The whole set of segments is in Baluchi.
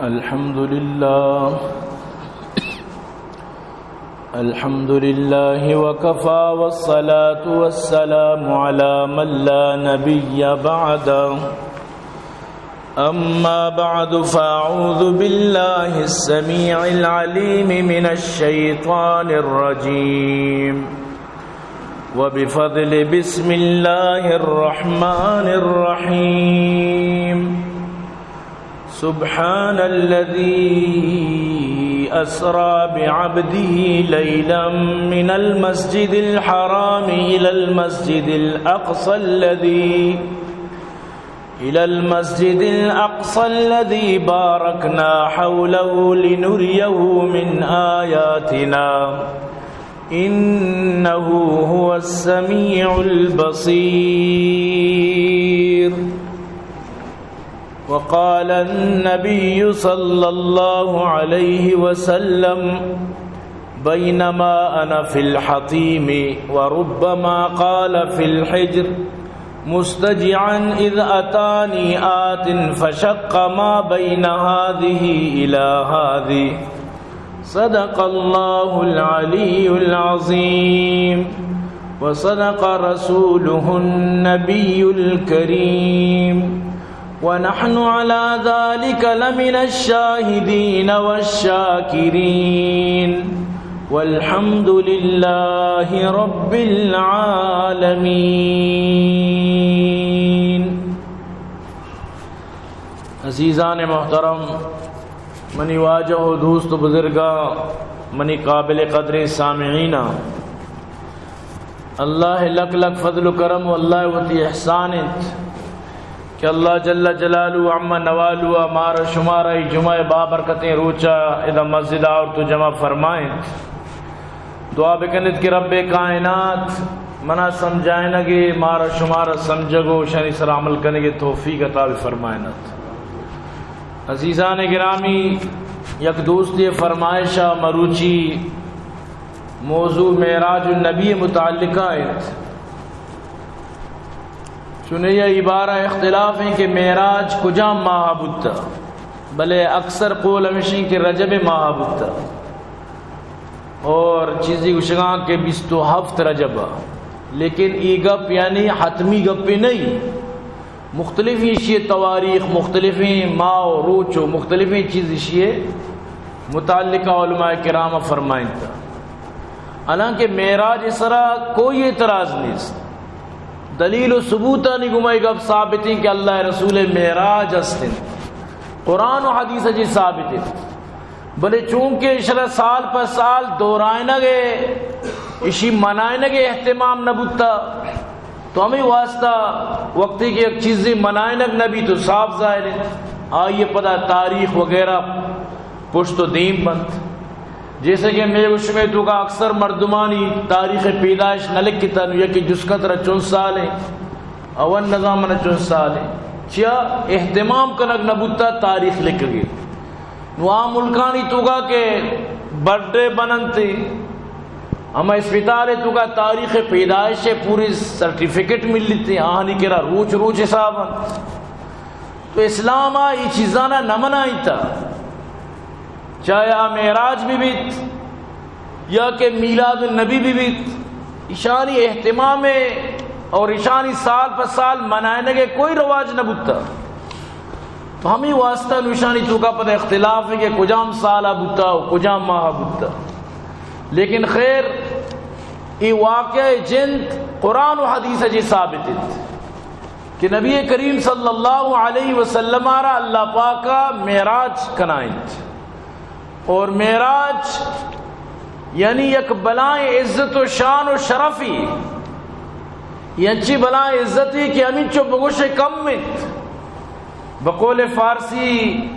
الحمد لله. الحمد لله وكفى، والصلاة والسلام على من لا نبي بعده. أما بعد، فأعوذ بالله السميع العليم من الشيطان الرجيم. وبفضل بسم الله الرحمن الرحيم. سبحان الذي أسرى بعبده ليلا من المسجد الحرام إلى المسجد الأقصى الذي إلى المسجد الأقصى الذي باركنا حوله لنريه من آياتنا، إنه هو السميع البصير. وقال النبي صلى الله عليه وسلم: بينما أنا في الحطيم، وربما قال في الحجر، مضطجعا إذ أتاني آت فشق ما بين هذه إلى هذه. صدق الله العلي العظيم، وصدق رسوله النبي الكريم، ونحن على ذلك لمن الشاهدين والشاكرين، والحمد لله رب العالمين. عزیزان محترم، منی واجہ و دوست و بزرگاں، منی قابل قدریں سامعیناں، اللہ لک لک فضل و کرم و اللہ وتی احسان انت کہ اللہ جل جلالہ و عم نوالہ مارا شمارا ای جمعہ بابرکتیں روچا ادا مسجد آورت و جمع فرمائنت۔ دعا بکنت کہ رب کائنات منا سمجھائنگے، مارا شمارا سمجھگ و شانی سر عمل کنگے توفیق عطا بفرمائنت۔ عزیزان گرامی، یک دوستی فرمائشا مروچی موضوع معراج النبی متعلقہ انت۔ چونیا ای بارہ اختلاف ہیں کہ معراج کجام ماہ بوتا، بلے اکثر قول ہمشی کہ رجب ماہ بوتا، اور چیزی گوشگاں کہ بیست و ہفت رجب، لیکن ای گپ یعنی حتمی گپے نہیں۔ مختلفیں اشی تواریخ، مختلفیں ماہ و روچ و مختلفیں چیز اشی متعلقہ علماء کرام فرمائنتا۔ حالانکہ معراج سرا کوئی اعتراض نیست، دلیل و ثبوتانی گوما ای گپ ثابت ہیں کہ اللہ رسول معراج ہستیں، قرآن و حدیث جی ثابت ہیں۔ بلے چونکہ اشرا سال پہ سال دورائنگ ء، اشی منائنگ ء اہتمام نہ بوتا، تو ہمیں واسطہ وقتی کہ یک چیزی منائنگ نہ بی تو صاف ظاہر ہے، آئیے پدا تاریخ وغیرہ پشت و دیم بنت۔ جیسے کہ میں و شمے توکا اکثر مردمانی تاریخ پیدائش نہ لکھتا، نو یکی جسکت را چون سال ہیں، اول نظام نہ چون سال ہیں، چیا اہتمام کنگ نہ بوتا تاریخ لکھگے۔ نو آ ملکانی توکا کہ برتھ ڈے بننت، ہما اسپتال توکا تاریخ پیدائش پوری سرٹیفکیٹ ملتی، آہانی کرا روچ روچ حساب انت۔ تو اسلام ای چیزانا نہ منائیتا، چاہے آ معراج بھی بیت یا کہ میلاد النبی بھی بیت، اشانی اہتمام اور اشانی سال پہ سال منائنگ کوئی رواج نہ بوتا۔ تو ہمیں واسطہ نو اشانی توکا پتہ اختلاف ہے کہ کجام سالہ بوتا و کجام ماہ بوتا۔ لیکن خیر، ای واقعہ جند قرآن و حدیث جی ثابت ہے کہ نبی کریم صلی اللہ علیہ وسلم را اللہ پاکا معراج کنائنت۔ اور معراج یعنی یک بلائیں عزت و شان و شرفی، ینچی بلائیں عزتی کہ ہمینچو بگوش کم انت۔ بقول فارسی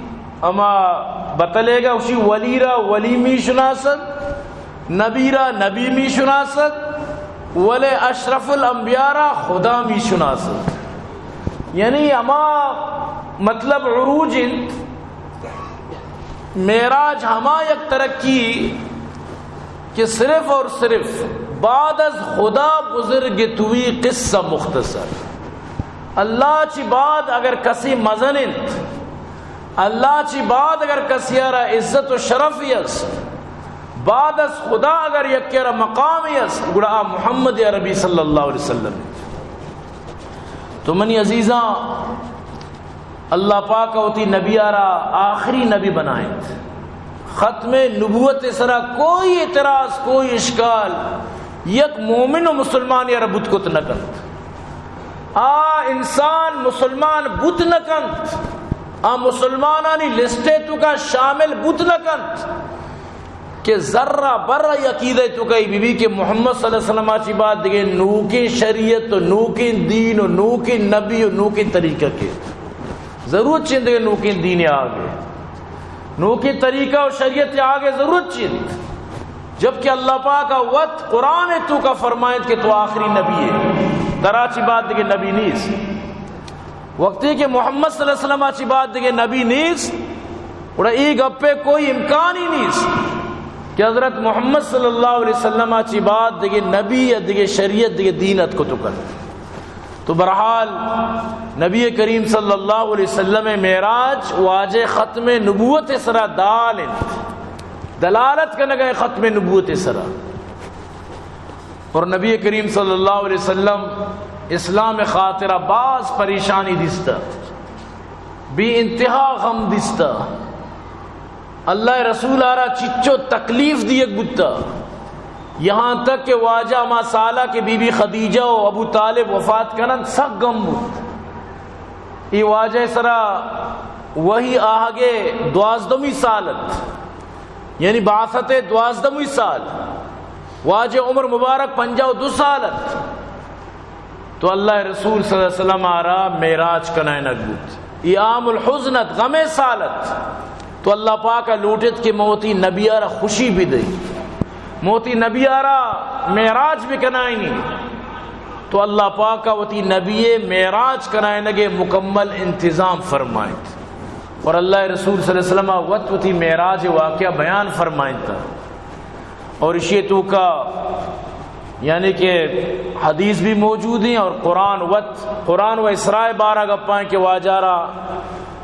اما بتلے گا، اشی ولی را ولی می شناسد، نبی را نبی می شناسد، ولے اشرف الانبیاء را خدا می شناسد۔ یعنی اما مطلب عروج انت۔ معراج ہما یک ترقی کہ صرف اور صرف بعد از خدا بزرگ توی قصہ مختصر۔ اللہ چی بعد اگر کسی مزن انت، اللہ چی بعد اگر کسی را عزت و شرفی است، بعد از خدا اگر یکی را مقامی است، گڑا آ محمد عربی صلی اللہ علیہ وسلم۔ تو منی عزیزاں، اللہ پاک وتی نبی را آخری نبی بنائینت۔ ختم نبوت سرا کوئی اعتراض، کوئی اشکال، یک مومن و مسلمان یا را بوت کت نہ کنت۔ آ انسان مسلمان بوت نہ کنت، آ مسلمانانی لسٹ توکا شامل بوت نہ کنت کہ ذرہ برہ عقیدہ توکا ای بی بی کہ محمد صلی اللہ علیہ وسلم چی بعد دگہ نوکیں شریعت و نوکیں دین و نوکیں نبی و نوکیں طریقہ کے ضرورت چند دگہ نوکیں دین آگے، نوکیں طریقہ و شریعت آگے ضرورت چند۔ جبکہ اللہ پاک وت قرآن توکا فرمائنت کہ تو آخری نبی ہے، ترا چی بعد دگہ نبی نیست۔ وقتی کہ محمد صلی اللہ علیہ وسلم چی بعد دگہ نبی نیست، گڑا ای گپے کوئی امکان ہی نیست کہ حضرت محمد صلی اللہ علیہ وسلم چی بعد دگہ نبی یا دگہ شریعت، دگہ دین اتکت کن۔ تو بہرحال، نبی کریم صلی اللہ علیہ وسلم معراج واجہ ختم نبوت سرا دال انت، دلالت کنگا ختم نبوت سرا۔ اور نبی کریم صلی اللہ علیہ وسلم اسلام خاطرہ باز پریشانی دیستا، بے انتہا غم دیستا۔ اللہ رسول آرا چچو تکلیف دیگ بوتا، یہاں تک کہ واجہ ہما سالا کہ بی بی خدیجہ و ابو طالب وفات کنن، سک غم بوت۔ ای واجہ سرا وحی آہگے دوازدہمی سالت، یعنی بعثت دوازدہمی سال، واجہ عمر مبارک پنجاہ و دو سالت۔ تو اللہ رسول صلی اللہ علیہ وسلم آرا معراج کنائنگ بوت۔ ای عام الحزن ات، غم سال ات۔ تو اللہ پاک لوٹت کہ موتی نبی آرا خوشی بدئی، موتی نبی آرا معراج بکنائنی۔ تو اللہ پاک وتی نبی معراج کنائنگ مکمل انتظام فرمائنت۔ اور اللہ رسول صلی اللہ علیہ وسلم وت وتی معراج واقعہ بیان فرمائنتا۔ اور اشی توکا یعنی کہ حدیث بھی موجود ہیں اور قرآن وت، قرآن و اسراء بارہ گپائیں کہ واجہ را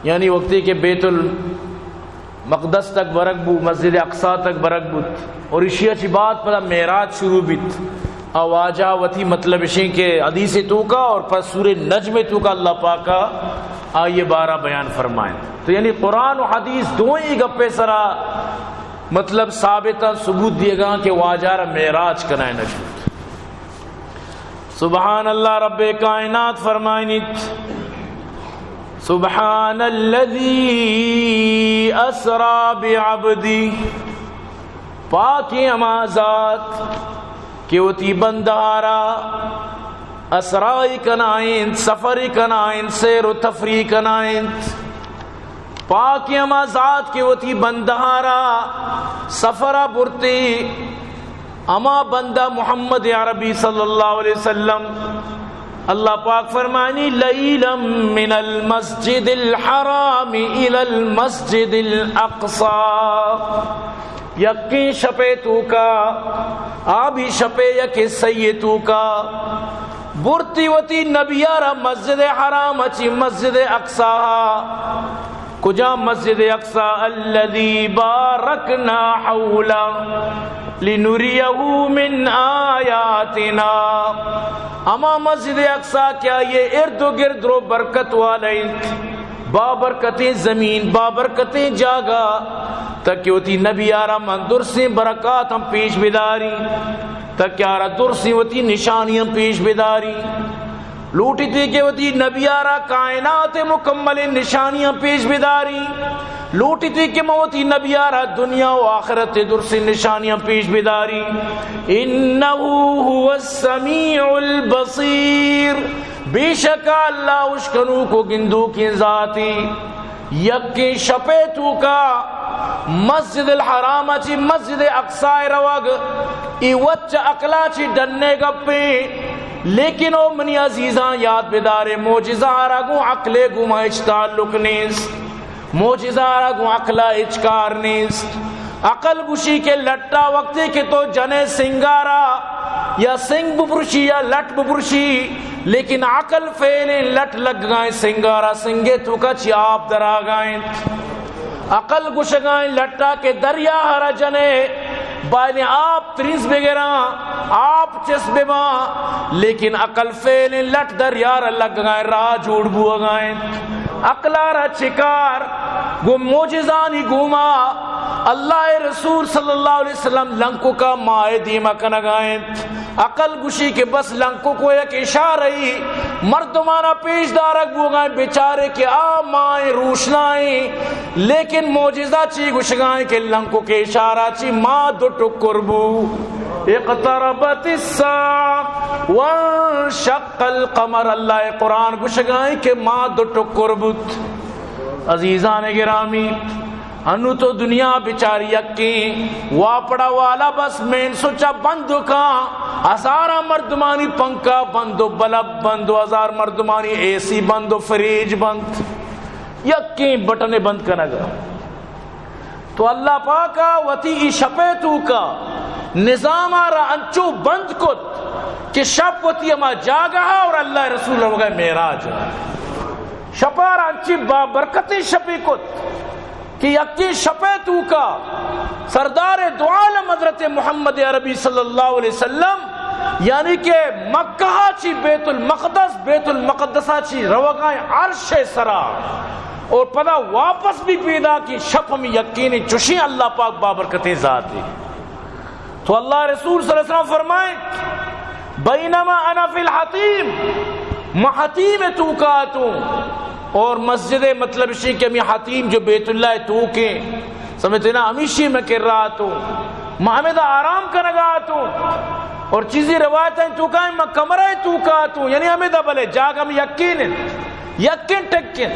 یعنی وقتی کہ بیت المقدس تک برگ بو، مسجد اقصی تک برگ بوت اور اشی چی بعد پدا معراج شروع بیت۔ آ واجہ وتی مطلب اشیں کہ حدیث توکا اور پس سورہ نجم توکا اللہ پاکا آئیے بارہ بیان فرمائیں۔ تو یعنی قرآن و حدیث دوئیں گپے سرا مطلب ثابت ء ثبوت دیگاں کہ واجہ را معراج کنائے نہ شد۔ سبحان اللہ، رب کائنات فرمائنیت، سبحان الذی اسری بعبدی، پاکیں ہما ذات کہ وتی بندہ را اسرائی کنائینت، سفری کنائینت، سیر و تفریح کنائینت۔ پاکیں ہما ذات کہ وتی بندہ را سفرا برتی، ہما بندہ محمد عربی صلی اللہ علیہ وسلم۔ اللہ پاک فرمانی، لیلا من المسجد الحرام الی المسجد الاقصی۔ یکیں شپے توکا، آ بھی شپے یک حصے توکا، برتی وتی نبی را مسجد حرام چی مسجد اقصی۔ کجا مسجد اقصی؟ الذی بارکنا حولہ لنریہ من آیاتنا۔ ہما مسجد اقصی کہ آئیے ارد و گرد رو برکت والا انت، بابرکتیں زمین، بابرکتیں جاگہ، تاکہ وتی نبی آرا من درسیں برکات ہم پیش بداری، تاکہ آرا درسیں وتی نشانی ہم پیش بداری۔ لوٹیتی کہ وتی نبی آرا کائنات مکمل نشانی ہم پیش بداری۔ لوٹیتی کہ من وتی نبی آرا دنیا و آخرت درسیں نشانی ہم پیش بداری۔ انہ هو السمیع البصیر۔ بے شک اللہ اشکنوک و گندوکیں ذاتی۔ یکیں شپے توکا مسجد الحرام چی مسجد اقصی روگ، ای وت چہ عقلا چی ڈنے گپیں۔ لیکن او منی عزیزاں، یاد بدارے، معجزہ آرا گوں عقلے گوما ہچ تعلق نیست۔ معجزہ آرا گوں عقلا ہچ کار نیست۔ عقل گوشی کہ لٹا وقتی کہ تو جنے سنگارا، یا سنگ بپرشی یا لٹ بپرشی، لیکن عقل فعل لٹ لگگائیں سنگارا، سنگے توکا چی آپ دراگائیں۔ عقل گشگائیں لٹا کہ دریا ہرا جنے، بایدیں آپ تریز بگراں، آپ چست بباں، لیکن عقل فعل لٹ دریا را لگگائیں، راہ جوڑ بوگائیں۔ عقلا را چکار؟ گوں معجزانی گوما اللہ رسول صلی اللہ علیہ وسلم لنککا مائے دیما کنگائیں۔ عقل گوشی کہ بس لنککو یک اشارہ ای مردمانا پیش دارگ بوگائیں، بچارے کہ آ مائیں روشنائیں، لیکن معجزہ چی گوشگائیں کہ لنککے اشارہ چی ما دو ٹکر بو۔ اقتربت الساعة وانشق القمر، اللہ قرآن گوشگائیں کہ ما دو ٹکر بوت۔ عزیزان گرامی، انو تو دنیا بچار یکیں واپڑا والا بس مین سوچا بند کاں، ہزاراں مردمانی پنکھا بند و بلب بند و ہزار مردمانی اے سی بند و فریج بند، یکیں بٹن بند کنگا۔ تو اللہ پاکا وتی ای شپے توکا نظاما را انچو بند کت کہ شپ وتی ہما جاگہا اور اللہ رسول روگا معراج۔ شپا را انچی با برکتیں شپے کت کہ یکیں شپے توکا سردار دو عالم حضرت محمد عربی صلی اللہ علیہ وسلم، یعنی کہ مکہ چی بیت المقدس، بیت المقدس چی روگائیں عرش سرا، اور پدا واپس بھی پیدا کی شپ ہم یقین چشیں اللہ پاک بابرکتیں ذاتے۔ تو اللہ رسول صلی اللہ علیہ وسلم فرمائیں، بینما انا فی الحطیم، ما حطیم توکا اتوں، اور مسجد مطلب شی کہ ہمیں حطیم جو بیت اللہ توکیں، سمجھتے نا، ہمیشی میں کر رہا اتوں، ما ہمیں دا آرام کنگا اتوں، اور چیزی روایت ہیں توکا، ما کمرہ توکا اتوں، یعنی ہمیں دا بلے جاگ ہم یقین، یقین ٹکن،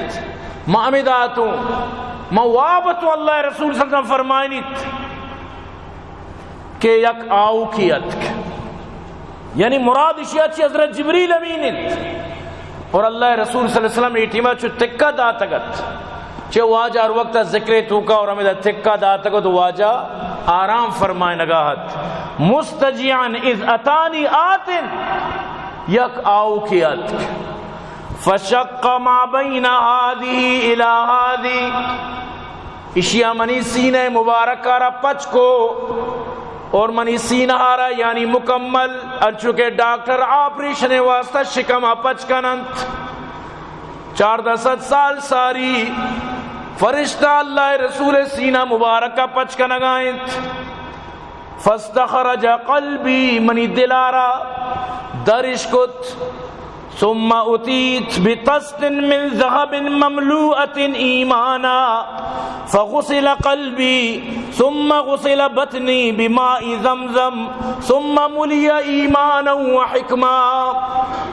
ما ہمیں دا اتوں، ما واب اتوں، اللہ رسول صلی اللہ علیہ وسلم فرمائنیت کہ یک آؤکے اتک، یعنی مراد اشیا چی حضرت جبریل امین انت۔ اور اللہ رسول صلی اللہ علیہ وسلم اے ٹیما چو تکہ داتگت، چہ واجہ ہر وقت ذکر توکا اور ہمیں تکہ داتگت، واجہ آرام فرمائنگا ات۔ مستجعا اذ اتانی آتن، یک آؤکے اتک۔ فشق ما بین هذه الی هذه، اشیا منی سینہ مبارکہ را پچ کو اور منی سینہ را، یعنی مکمل، انچو کہ ڈاکٹر آپریشن واسطہ شکم پچ کننت۔ چاردہ سد سال ساری فرشتہ اللہ رسول سینہ مبارکہ پچ کنگا انت۔ فاستخرج قلبی، منی دلارا درش کت۔ ثم اتیت بطست من ذهب مملوءة ایمانا فغسل قلبی ثم غسل بطنی بماء زمزم ثم ملئ ایمانا وحکما۔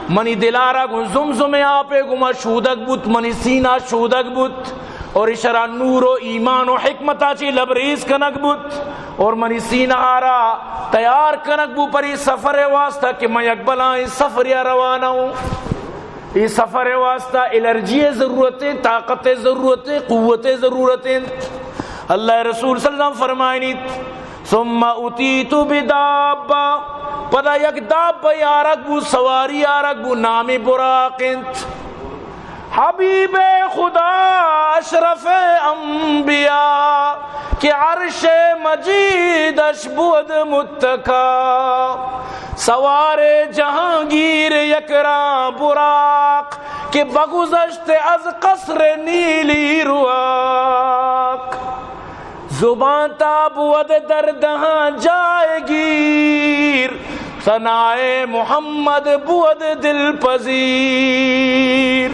منی دلارا گوں زمزم آپے گوما شودگ بوت، منی سینہ شودگ بوت۔ اور اشرا نور و ایمان و حکمتا چی لبریز کنگ بوت اور منی سینہ را تیار کنگ بو پری سفر واسطہ کہ من یک بلائیں سفریا روانہ ہوں۔ اے سفر واسطہ انرجی ضرورت ہے، طاقت ضرورت ہے، قوت ضرورت ہے۔ اللہ رسول صلی اللہ علیہ وسلم فرمائنیت، ثم اتیت بدابہ، پدا یک دابہ آرگ بو، سواری آرگ بو، نام براق انت۔ حبیب خدا اشرف انبیاء کہ عرش مجیدش بود متکا، سوار جہانگیر یکرا براق کہ بگذشت از قصر نیلی رواق۔ زبان تا بود در دہاں جائے گیر، ثنائے محمد بود دل پذیر۔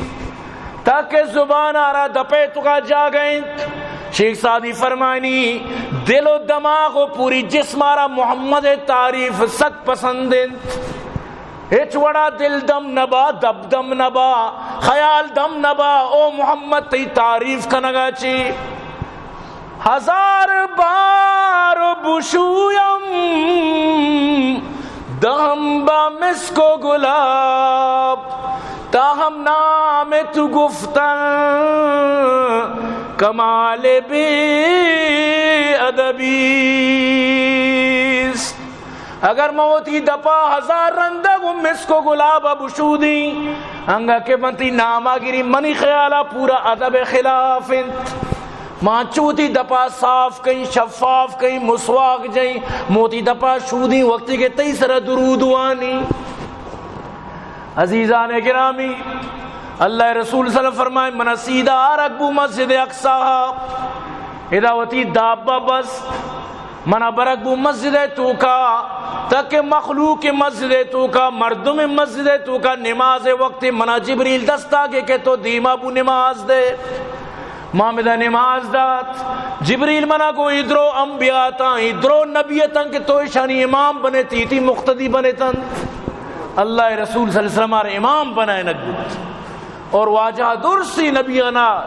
تاکہ زبان آرا دپے توکا جاگہ انت۔ شیخ سعدی فرمانی، دل و دماغ و پوری جسم آرا محمد تعریف سک پسند انت۔ ہچ وڑا دل دم نبا، دپ دم نبا، خیال دم نبا، او محمد تئی تعریف کنگا چی۔ ہزار بار بشویم دہن با مسک و گلاب، تاہم نام تو گفتن کمال بے ادبی است۔ اگر من وتی دپا ہزار رندگ و مسک و گلاب بشودیں، انگا کہ من تئی ناما گری، منی خیالا پورا ادب خلاف انت۔ ما چو وتی دپا صاف کئیں، شفاف کئیں، مسواک جئیں، من وتی دپا شودیں وقتی کہ تئی سرا درود وانی۔ عزیزان گرامی، اللہ رسول صلی اللہ علیہ وسلم فرمائے، منا سیدھا آرگ بو مسجد اقصی، ادا وتی دابا بست، منا برگ بو مسجد توکا، تاکہ مخلوق مسجد توکا، مردم مسجد توکا، نماز وقت منا جبریل دستا کہ، کہ تو دیما بو نماز دے۔ ما ہمدا نماز دات۔ جبریل منا گو، اے درو انبیاء اتاں، اے درو نبی اتاں کہ تو اشانی امام بنے، تئی، تئی مقتدی بنے تن۔ اللہ رسول صلی اللہ علیہ وسلم آر امام بنائینگ بوت۔ اور واجہ درسی نبیانا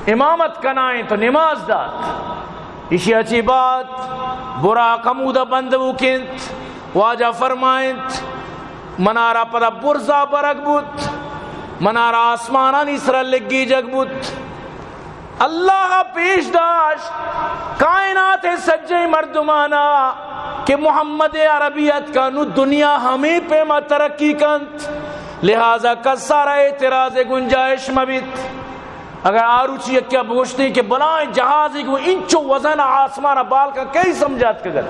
امامت کنائیں تو نماز دات۔ اشی اچی بعد براق ہمودا بند بوکنت۔ واجہ فرمائنت، منارا پدا برزا برگ بوت، منارا آسمانانی سرا لگیجگ بوت۔ اللہ پیش داشت کائنات سجیں مردمانا کہ محمد عربی اتکا، نو دنیا ہمے پیما ترقی کنت، لہذا کسارا اعتراض گنجائش مبیت۔ اگر آروچی یکیا بگوشتیں کہ بلائیں جہازے گوں انچو وزن آسمانا بال کن، کئی سمجھا اتکگت؟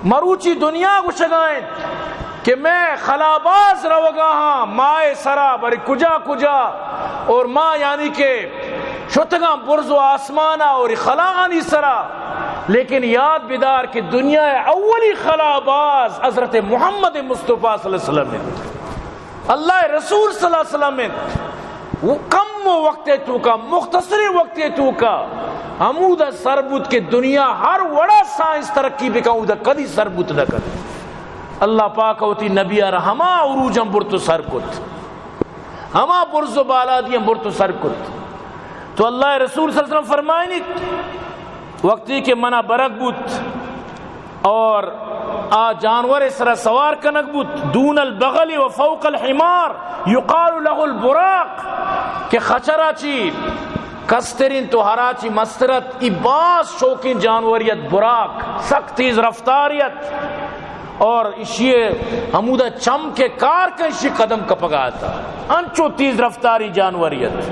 مروچی دنیا گوشگا انت کہ مئے خلاباز روگا ہاں مائے سرا، بری کجا کجا، اور ما یعنی کہ شتگاں برز و آسمانا اور خلاہانی سرا، لیکن یاد بدار کہ دنیا اولی خلاباز حضرت محمد مصطفی صلی اللہ علیہ وسلم انت۔ اللہ رسول صلی اللہ علیہ وسلم انت۔ وہ کم وقت توکا، مختصر وقت توکا ہمودا سر بوت کہ دنیا ہر وڑا سائنس ترقی بکن، اودا کدی سر بوت نہ کت۔ اللہ پاک وتی نبی آرا ہما عروجاں برت و سر کت، ہما برز و بالادیاں برت و سر کت۔ تو اللہ رسول صلی اللہ علیہ وسلم فرمائنیت، وقتی کہ منا برگ بوت اور آ جانور سرا سوار کنگ بوت، دون البغل و فوق الحمار یقال له البراق، کہ خچرا چی کسترین تو ہرا چی مسترت، ای باز شوقین جانوریت، براق، سک تیز رفتاریت، اور اشی ہمودا چم کے کار کن، اشی قدم کپگا آتا، انچو تیز رفتاری جانوریت۔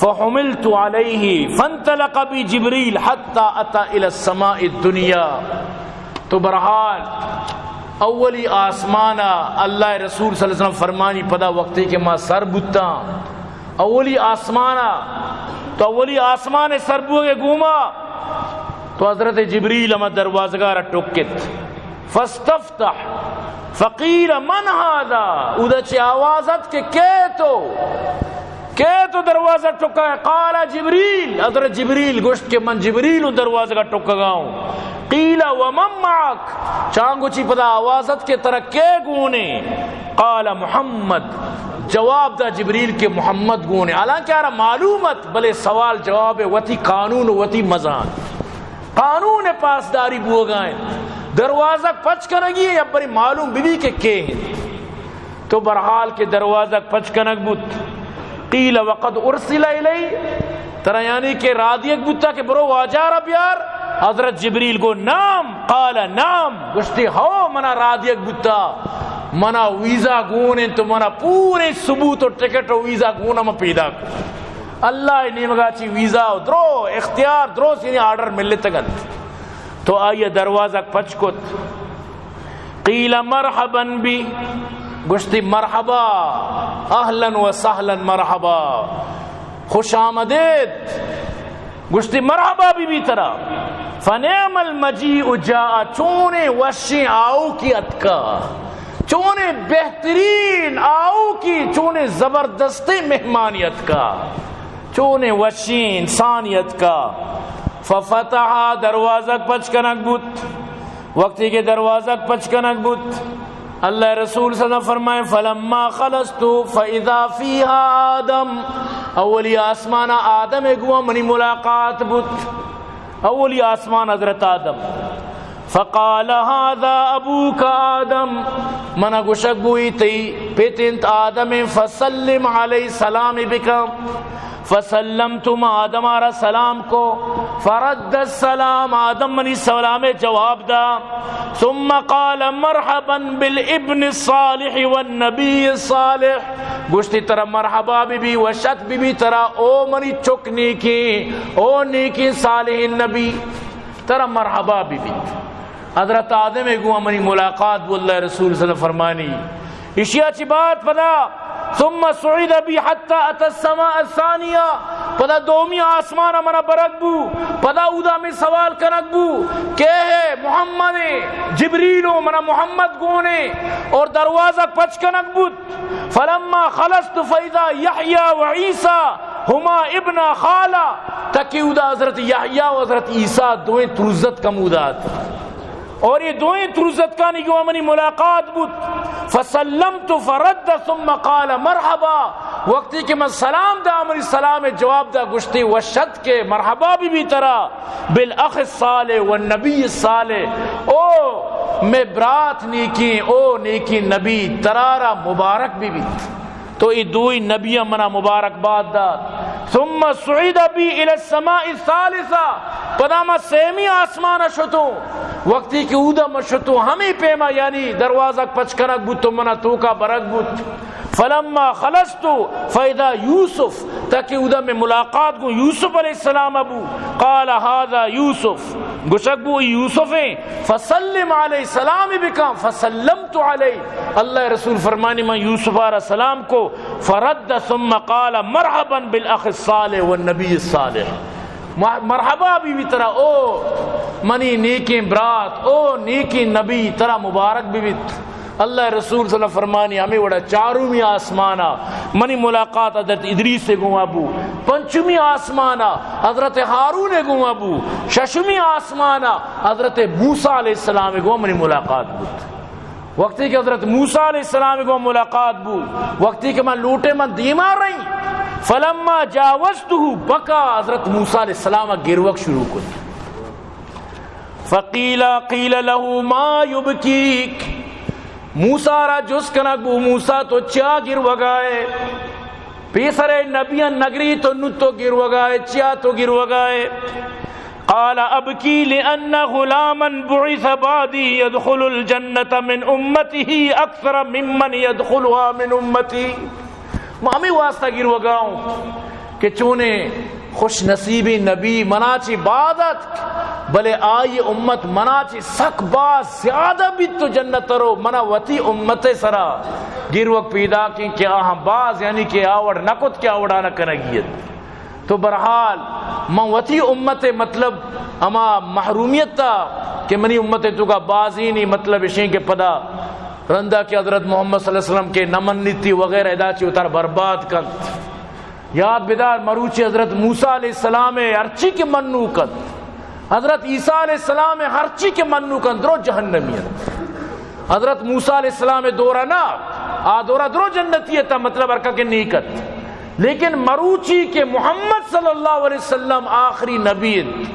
فحملت عليه فانطلق بي جبريل حتى أتى إلى السماء الدنيا۔ تو بہرحال اولی آسمانا اللہ رسول صلی اللہ علیہ وسلم فرمانی، پدا وقتی کہ ما سر بوتاں اولی آسمانا، تو اولی آسمان سر بوگے گوما تو حضرت جبریل ہما دروازگا را ٹکت۔ فاستفتح فقیل من هذا، اودا چہ آواز ات کہ کئے تو؟ کئے تو دروازہ ٹکا ہے؟ قال جبریل، حضرت جبریل گوشت کہ من جبریل ہوں، دروازہ ٹکگا ہوں۔ قیل ومن معك، چانگو چی پدا آواز ات کہ ترا کئے گونے؟ قال محمد، جواب دا جبریل کہ محمد گونے، حالانکہ آرا معلوم ات، بلے سوال جواب وتی قانون وتی مزان۔ قانون پاسداری بوگا انت۔ دروازگ پچ کنگی ہے، یا بری معلوم بی بی کہ کے انت۔ تو بہرحال کہ دروازگ پچ کنگ بوت۔ قیل وقد ارسل الی، ترا یعنی کہ را دیگ بوتا کہ برو واجہ را بیار؟ حضرت جبریل گو نعم، قال نعم، گوشتی ہو منا را دیگ بوتا، منا ویزا گون انت، منا پورے ثبوت و ٹکٹ و ویزا گون ہم پیدا کو۔ اللہ نیمگا چی ویزا و درو اختیار، درو سینی آرڈر ملتگ انت۔ تو آئی دروازگ پچ کت۔ قیل مرحبا بی، گوشتی مرحبا، اہلا و سہلا، مرحبا، خوش آمدید۔ گوشتی مرحبا بی بی ترا۔ فنعم المجیء جاء، چونیں وشیں آؤکی اتکا، چونیں بہترین آؤکی، چونیں زبردستیں مہمانی اتکا، چونیں وشیں انسانی اتکا۔ ففتح، دروازگ پچ کنگ بوت۔ وقتی کہ دروازگ پچ کنگ بوت، اللہ رسول صلی اللہ علیہ وسلم فرمائے، فلما خلصت فاذا فیها آدم، اولی آسمانا آدم گوا منی ملاقات بوت۔ اولی آسمان حضرت آدم۔ فقال هذا ابوك آدم، منا گوشگ بوئی تئی پت انت آدم، فسلم علیہ، سلام بکن۔ فسلمت، ما آدم آرا سلام کو۔ فرد السلام، آدم منی سلام جواب دا۔ ثم قال: مرحبا بالابن الصالح والنبي الصالح۔ گوشتی، ترا مرحبا بی بی، وشت بی بی ترا، او منی چک نیکیں، او نیکیں صالحیں نبی، ترا مرحبا بی بی۔ حضرت آدم گوں منی ملاقات بو، اللہ رسول صلی اللہ علیہ وسلم فرمانی، اشیا چی بعد پدا، ثم صعد بي حتى أتى السماء الثانية، پدا دومی آسمان منا برگ بو، پدا اودا می سوال کنگ بو کہ اے محمد، جبریل و منا محمد گونے، اور دروازہ پچ کنگ بوت۔ فلما خلصت فإذا يحيى وعيسى هما ابنا خالة، تکی اودا حضرت یحییٰ و حضرت عیسیٰ دوئیں تروزت کمودات۔ اور یہ دوئیں تروزتکانی گوں منی ملاقات بوت۔ فسلمت فرد ثم قال: مرحبا۔ وقتی کہ من سلام دا، منی سلام جواب دا، گوشتی، وشت کے، مرحبا بی بی ترا، بالاخ الصالح والنبی الصالح، او میں برات نیکیں، او نیکیں نبی، ترارا مبارک بی بیت۔ تو ای دوئی نبیاں منا مبارکباد دات۔ ثم صعد بي إلى السماء الثالثة، پدا ما سیمی آسمان شتوں۔ وقتی کہ اودا ما شتوں، ہمیں پیما، یعنی دروازہ پچ کنگ بوت تو منا توکا برگ بوت۔ فلما خلصت فإذا يوسف، تاکہ اودا میں ملاقات گوں یوسف علیہ السلام بو۔ قال: هذا يوسف، گوشگ بو، ای یوسف ہیں۔ فسلم عليه، سلام بکن۔ فسلمت عليه، اللہ رسول فرمانی، من یوسف آرا سلام کو۔ فرد ثم قال: مرحبا بالاخ الصالح والنبي الصالح۔ مر-، مرحبا بی بی ترا، او منی نیکیں برات، او نیکیں نبی، ترا مبارک بی بیت۔ اللہ رسول صلی اللہ علیہ وسلم فرمانی، ہمیں وڑا چارمی آسمانا منی ملاقات حضرت ادریس گوں بو، پنچمی آسمانا حضرت ہارون گوں بو، ششمی آسمانا حضرت موسیٰ علیہ السلام گوں منی ملاقات بوت۔ وقتی کہ حضرت موسیٰ علیہ السلام گوں ملاقات بو، وقتی کہ من لوٹے من دیما رہی، فلما جاوزته بكى، حضرت موسیٰ علیہ السلام گروک شروع کت۔ فقيل، قيل له: ما يبكيك؟ موسیٰ را جست کنگ بو، موسیٰ تو چیا گروگائے؟ پیسرے نبیاں نگری تو نو تو گروگائے، چیا تو گروگائے؟ قال: أبكي لأن غلاما بعث بعدي يدخل الجنة من أمته أكثر ممن يدخلها من أمتي۔ ما ہمیں واسطہ گروگاؤں کہ چونے خوش نصیبیں نبی منا چی بعد اتک، بلے آئی امت منا چی سک باز زیادہ بیت تو جنت رو، منا وتی امت سرا گروک پیدا کیں کہ آہاں باز، یعنی کہ آوڑ نہ کت کہ آوڑا نہ کنگی ات۔ تو بہرحال من وتی امت مطلب ہما محرومیت تا کہ منی امت توکا بازینی مطلب اشیں کہ پدا رندا کہ حضرت محمد صلی اللہ علیہ وسلم کے نہ منیتی وغیرہ ادا چی اتار برباد کنت۔ یاد بدار، مروچی حضرت موسیٰ علیہ السلام ہرچی کہ منوک انت، حضرت عیسیٰ علیہ السلام ہرچی کہ منوک انت، درو جہنمی انت۔ حضرت موسیٰ علیہ السلام دورہ نہ، آ دورہ درو جنتی ات، مطلب ہر کہ نیک ات۔ لیکن مروچی کہ محمد صلی اللہ علیہ وسلم آخری نبی انت،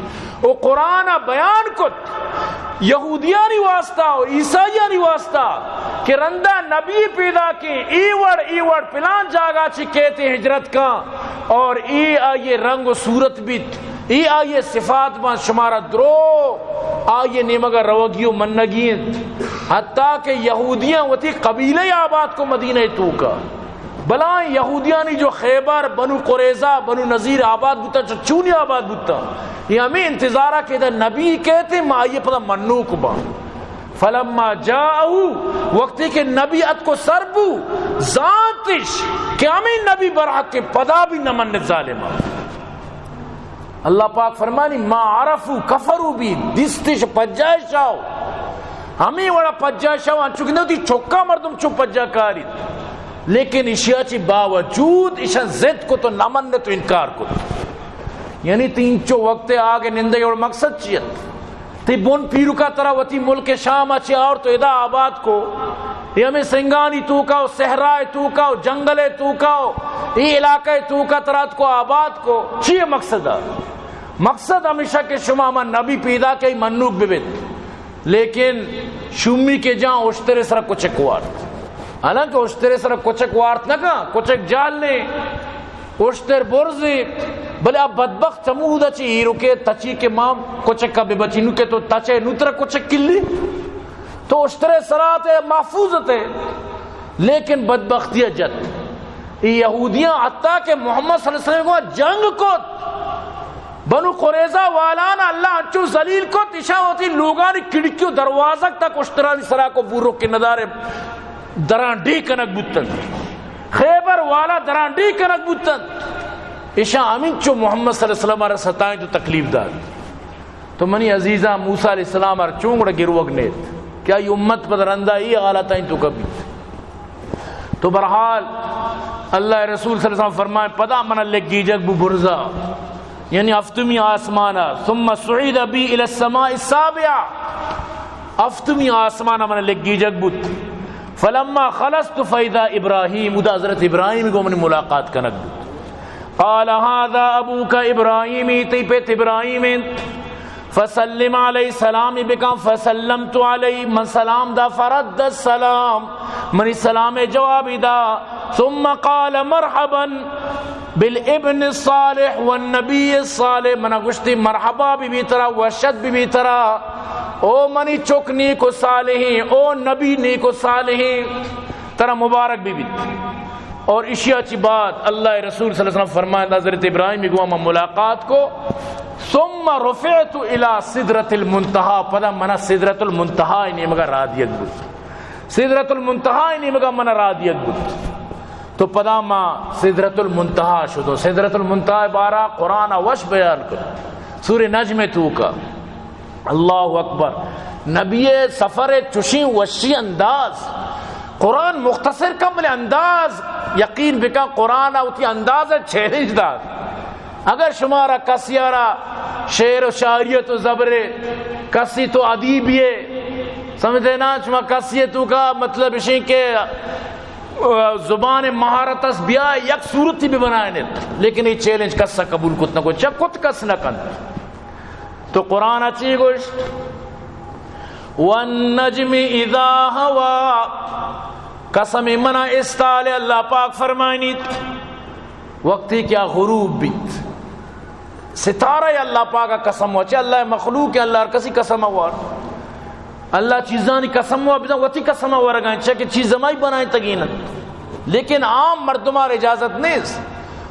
و قرآن بیان کت، یہودیانی واسطہ و عیسائیانی واسطہ کہ رندا نبی پیدا کیں، ای وڑ، ای وڑ پلان جاگہ چی کیت ہجرت کن، اور ای آئی رنگ و صورت بیت، ای آئی صفات بان، شمارا درو آئی نیمگا روگی و منگی انت۔ حتیٰ کہ یہودیاں وتی قبیلہ آباد کو مدینہ توکا۔ بلائیں یہودیانی جو خیبر، بنو قریظہ، بنو نضیر آباد بوتا، چ-، چونی آباد بوتا؟ یہ ہمیں انتظارہ کہ ادا نبی کیت، ما آئی پدا منوک باں۔ فلما جاءه، وقتی کہ نبی اتک و سر بو، زانتش کہ ہمیں نبی برحق، پدا بھی نہ منت ظالما۔ اللہ پاک فرمانی، ما عرفوا كفروا به، دیستش پجائش آؤ۔ ہمیں وڑا پجائش آؤ، انچو کہ نہ وتی چکا مردم چو پجا کاری۔ لیکن اشیا چی باوجود اشان ضد کو تو نہ منت و انکار کو۔ یعنی تین چو وقت آگ نندگ اور مقصد چی ات؟ تی بن پیرکا ترا وتی ملک شام چی آور تو ادا آباد کو۔ یہ ہمیں سنگانی توکا و صحرا توکا و جنگل توکا و یہ علاقہ توکا ترا ات کو آباد کو۔ چی مقصد ہے؟ مقصد ہمیشہ کہ شما ہما نبی پیدا کئی منوک ببیت، لیکن شومی کے جان اشترے سرا کچک وارت۔ حالانکہ اشترے سرا کچک وارت نہ کن، کچک جال نے، اشتر برزے، بلے آ بدبخت چمودا چہ ایروکے تچی کہ ماں کچک ءَ بہ بچی، نوں کہ تو تچے نوں ترا کچک کلی، تو اشترے سرات ءَ محفوظ تے، لیکن بدبختی ءَ جت۔ اے یہودیاں حتیٰ کہ محمد صلی اللہ علیہ وسلم ءَ گوں جنگ کت، بنو قریظہ والانا اللہ انچو ذلیل کت، اشاں وتی لوگانی کھڑکی و دروازگ تک اشترانی سرا کو بورو کہ ندارے درانڈی کنگ بوتن، خیبر والا درانڈی کنگ بوتن۔ اشاں ہمینچو محمد صلی اللہ علیہ وسلم ءَ را ستائیں تو تکلیف دات۔ تو منی عزیزاں، موسیٰ علیہ السلام ءَ را چون گڑا گروگ نیت کہ آئی امت پد رندا ای حالتاں تو کبھی۔ تو بہرحال اللہ رسول صلی اللہ علیہ وسلم فرمائے، پدا من لگیجگ بو برزا، یعنی ہفتمی آسمانا، ثم صعد بی الی السماء السابعہ، ہفتمی آسمانا من لگیجگ بوت۔ فلما خلصت فاذا ابراہیم، ادا حضرت ابراہیم گوں منی ملاقات کنگ بوت۔ قال هذا ابوک ابراہیم، اے تئی پت ابراہیم انت۔ فسلم علیہ، سلام بکن۔ فسلمت علیہ، من سلام دا۔ فرد السلام، منی سلام جواب دا۔ ثم قال مرحبا بالابن الصالح والنبی الصالح، منا گوشتی مرحبا بی بی ترا، وشت بی بی ترا، او منی چک نیک و صالحیں، او نبی نیک و صالحیں، ترا مبارک بی بیت۔ اور اشیا چی بعد اللہ رسول صلی اللہ علیہ وسلم فرمائند، حضرت ابراہیم گوا من ملاقات کو، ثم رفعت الی سدرۃ المنتہی، پدا منا سدرۃ المنتہی نیمگا را دیگ بوت۔ سدرۃ المنتہی نیمگا منا را دیگ بوت۔ تو پدا ما سدرۃ المنتہی شدو۔ سدرۃ المنتہی بارہ قرآن وش بیان کت۔ سورہ نجم توکا۔ اللہ اکبر۔ نبی سفر چشیں وشی انداز۔ قرآن مختصر کم بلے انداز، یقین بکن قرآن وتی انداز چیلنج دات۔ اگر شمارا کسی را شعر و شاعریت و زبرے، کسی تو ادیبیے، سمجھتے نا، شما کسی توکا مطلب اشیں کہ زبان مہارت اس، بیا یک صورتی بہ بنائینت، لیکن اے چیلنج کس قبول کت نہ کو، چہ کت کس نہ کنت۔ تو قرآن چی گوشت؟ والنجم اذا هوى، قسم منا استال، اللہ پاک فرمائنیت، وقتی کہ آ غروب بیت۔ ستارہ اللہ پاک قسم وا، چہ اللہ مخلوق، اللہ ہر کسی قسم وار۔ اللہ چیزانی قسم وا، بزاں وتی قسم ورگائیں، چہ کہ چیز ہمائی بنائینتگین۔ لیکن عام مردمار اجازت نیست۔